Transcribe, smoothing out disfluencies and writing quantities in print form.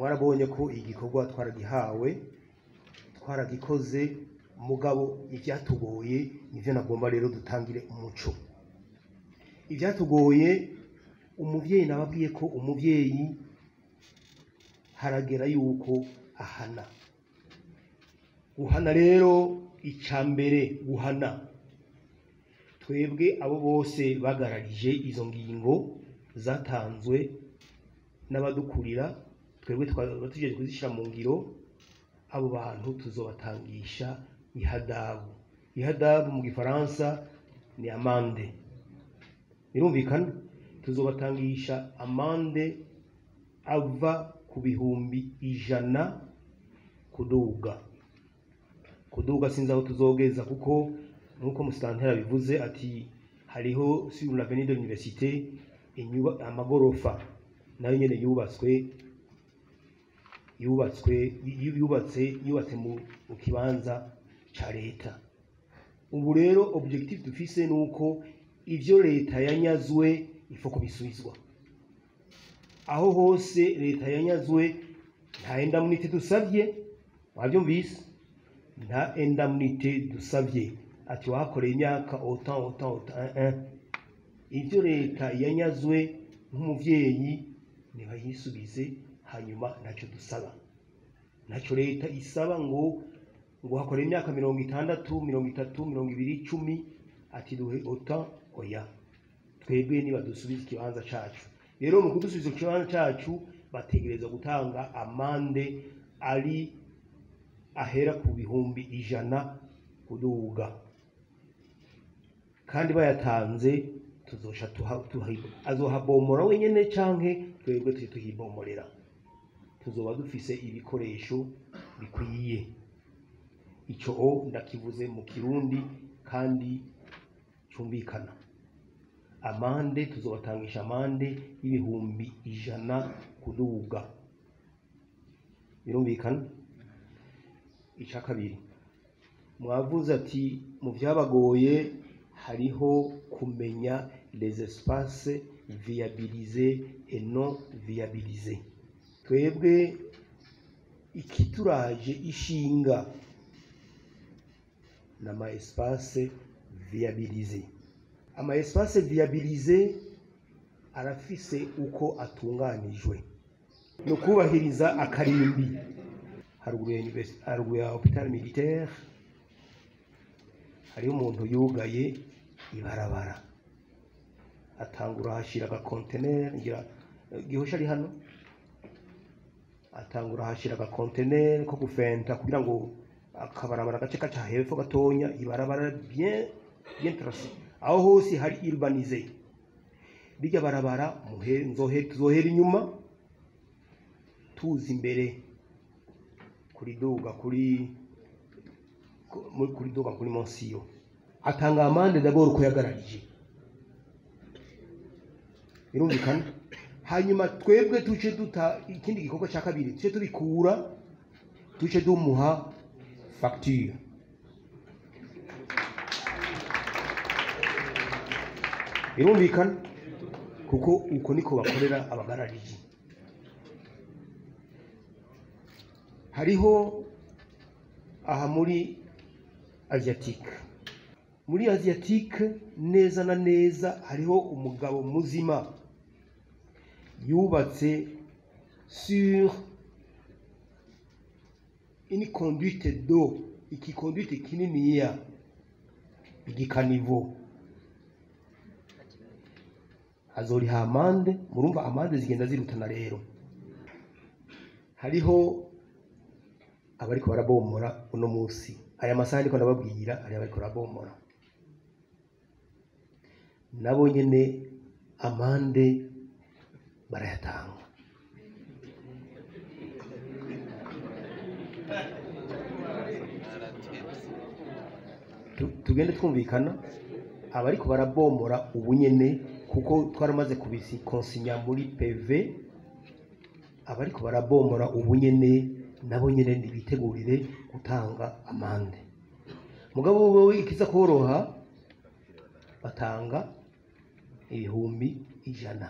Mwarabonye ko igikorwa twaragihawe, twaragikoze, mugabo ivyatugoye nivyo nagomba rero dutangire umuco. Ivyatugoye, umuvyeyi nababwiye ko umuvyeyi haragera yuko ahana. Guhana rero, icambere guhana, twebwe abo bose bagararije izo ngingo zatanzwe n'abadukurira, twebwe twaba tujeje kuzishira mu ngiro, abo bantu tuzobatangisha ihadabu. Ihadabu mu gifaransa ni amende, birumvikana. Tuzobatangisha amende ava ku 100,000 kuduga. Kuduga sinzi aho tuzogeza, kuko nkuko musitantera bivuze ati hariho sur l'avenue de l'université amagorofa nayo nyene yubatse mu kibanza ca leta. Ubu rero objectif dufise nuko ivyo leta yanyazwe ifo kubisubizwa. Aho hose leta yanyazwe nta indemnité dusavye, wavyumvise? Nta indemnité dusavye ati wakoreye imyaka autant, autant, autant, un. Ivyo leta yanyazwe nk'umuvyeyi nibayisubize, hanyuma ntacyo dusaba, ntacyo leta isaba ngo hakoreye imyaka 60, 30, 20, 10, ati duhe autant, oya. Twebwe nibadusubize ikibanza cacu. Rero mu kudusubiza ikibanza cacu bategerezwa gutanga amende ari ahera ku 100,000 kuduga, kandi bayatanze tuzosha azohabomora wenyene canke twebwe tuje tuhibomorera. Tuzoba dufise ibikoresho bikwiye. Ico o ndakivuze mu Kirundi kandi cumvikana. Amende tuzobatangisha amende y'100,000 kuduga, birumvikana. Ica kabiri, mwavuze ati mu vyabagoye hariho kumenya les espaces viabilisés et non viabilisés. Twebwe ikituraje ishinga n'ama espace viabilisé. Ama espace viabilisé arafise uko atunganijwe, no kubahiriza akarimbi haruguru ya université, haruguru ya hôpital militaire, hariho umuntu yugaye ibarabara, atangura hashira agakonteneri, ngira Gihosha ari hano, atangura hashira agakonteneri ko gufenta kugira ngo akabarabara gace kaca hepfo gatonya, ibarabara bien bien tracé, aho hose hari urbanisé. Bijya barabara tuzohera inyuma tuza imbere kuri duga kuri duga kuri Monsiyo. Atanga amende d'abord ko yagararije, birumvikana. Hanyuma twebwe tuce duta ikindi gikorwa cya kabiri, tuce tubikura, tuce dumuha facture. Birumvikana, kuko uko niko bakorera abagarariji. Hariho aha muri Asiatique, muri Asiatique neza na neza hariho umugabo muzima yubatse sur une conduite d'eau, iki conduite kininiya, igi caniveau, azoriha amende. Murumva amende zigenda zirutana. Rero hariho abariko barabomora uno musi, aya masaha ndiko ndababwira, hari abariko barabomora, nabo nyene amende barayatanga. Tugende twumvikana, abariko barabomora ubu nyene, kuko twaramaze kubikonsinya muri PV, abariko barabomora ubu nyene nabo nyene nibitegurire gutanga amende. Mugabo wowe ikiza koroha, batanga 100,000.